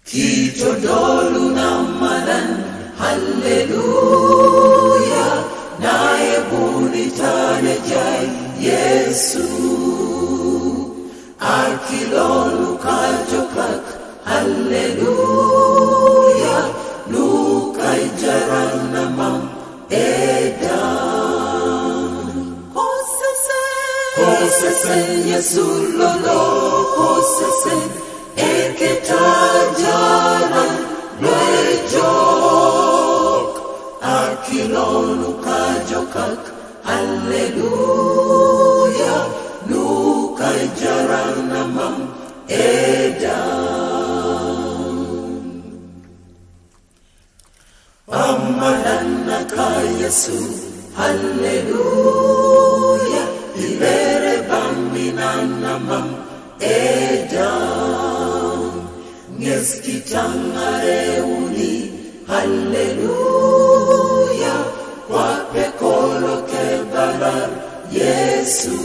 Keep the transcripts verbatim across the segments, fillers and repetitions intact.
Kitodolu na manan, haleluya, nae bunitane jai Yesu. Akilonu kajokak, haleluya, nukai jaran na mam edan. Kosesen, kosesen Yesu lolo, kosesen eketa jaran lo ejok. Akilonu kajokak, haleluya, nukai jaran na mam edan. Amalan na ka Yesu, haleluya, ilere baminan na mam edan. Nges kitangare uni, haleluya, kwa pekolo ke balar Yesu.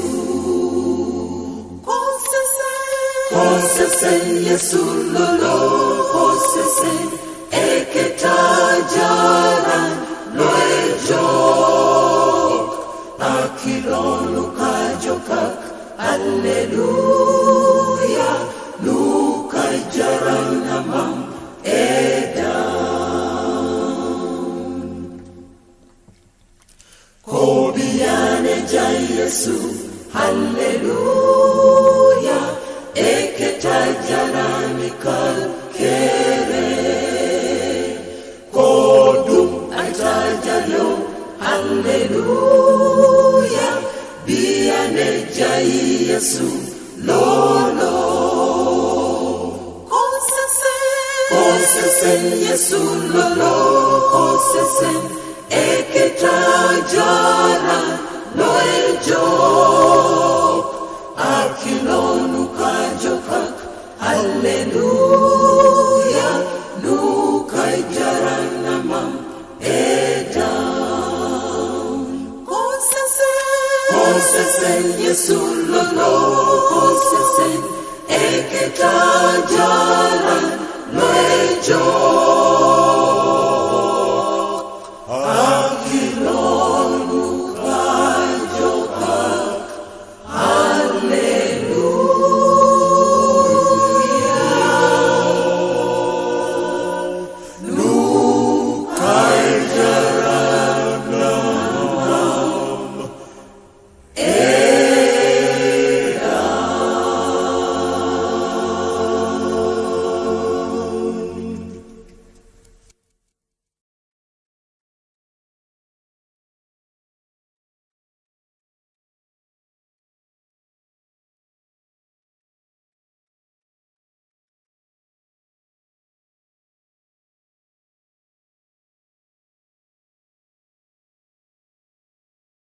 Kosesen, kosesen Yesu lolo, kosesen eketa jaran lo ejok. Akilonu kajokak, haleluya, nukai jaran na mam edan. Kobiane jai Yesu, haleluya, eketa jaran ni kal kere. Kodung aita jayo, haleluya, biane jai Yesu lolo. Kosesen, kosesen Yesu lolo, kosesen eketa jaran lo ejok. Akilonu kajokak, haleluya, nukai jaran na mam edan. Kosesen, kosesen Yesu lolo, kosesen eketa jaran